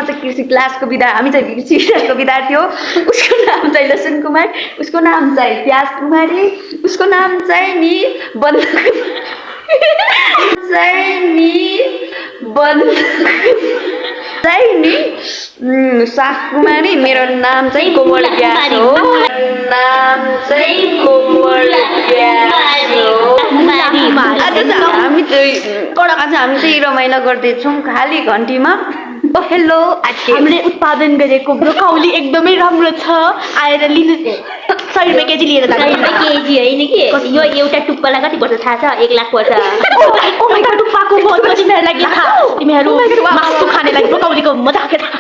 चाहिँ कृषि क्लासको हामी चाहिँ कृषि क्लासको विद्यार्थी हो उसको नाम चाहिँ लसन कुमार उसको नाम चाहिँ प्याज कुमारी उसको नाम चाहिँ नि बन्द चाहिँ नि साख कुमारी मेरो नाम चाहिँ कोमल ग्यास हो नाम चाहिँ कोमल ग्यास हो हामी चाहिँ रमाइलो गर्दैछौँ खाली घन्टीमा हेलो हामीले उत्पादन गरेको ब्रोकाउली एकदमै राम्रो छ आएर लिनु 100 रुपैयाँ केजी लिएर जानु 100 रुपैयाँ केजी होइन कि यो एउटा टुप्पालाई कति पर्छ थाहा छ 1 लाख पर्छ ओ माय गॉड टुप्पाको बहुत तिमीहरुलाई के थाहा तिमीहरु मासु खानेलाई ब्रोकाउलीको मजा के थाहा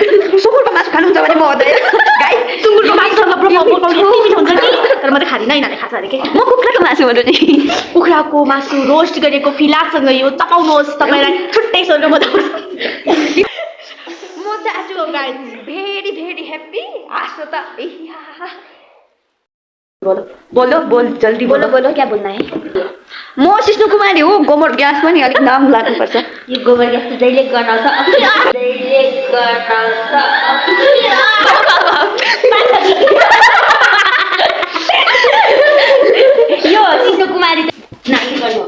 सुँगुरको मासु खानुहुन्छ भने म हुँदैन गाइस सुँगुरको मासुसँग ब्रोकाउली यति मिठो हुन्छ कि तर म त खादिन हैन खाछ अरे के म कुखुराको मासु भन्नु नि कुखुराको मासु रोस्ट गरेको फिलासँग यो चपाउनुहोस् तपाईलाई छुट्टै सोल्डर मजा आउँछ भेरी भेरी हैप्पी आशो त बोलो बोल जल्दी बोलो बोलो क्या बोलना है म सिस्नु कुमारी हो गोबर ग्यास पनि अलिक नाम लाग्नुपर्छ यो गोबर ग्यास जहिले गनाउँछ यो सिस्नु कुमारी नाइ गर्नु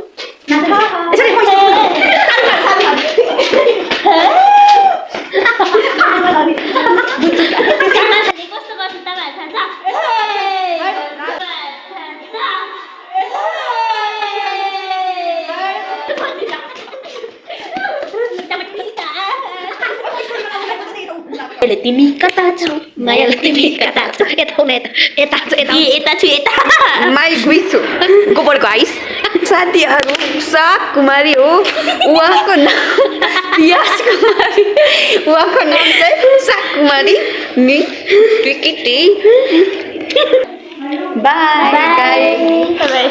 यसरी तिमी कता छौ मायाले तिमी कता छौ यता छु माई गुइसो गोबर गाइस साथीहरु साख कुमारी हो उहाँको नाम प्याज कुमारी उहाँको नाम चाहिँ साख कुमारी नि टिकिटी बाय बाय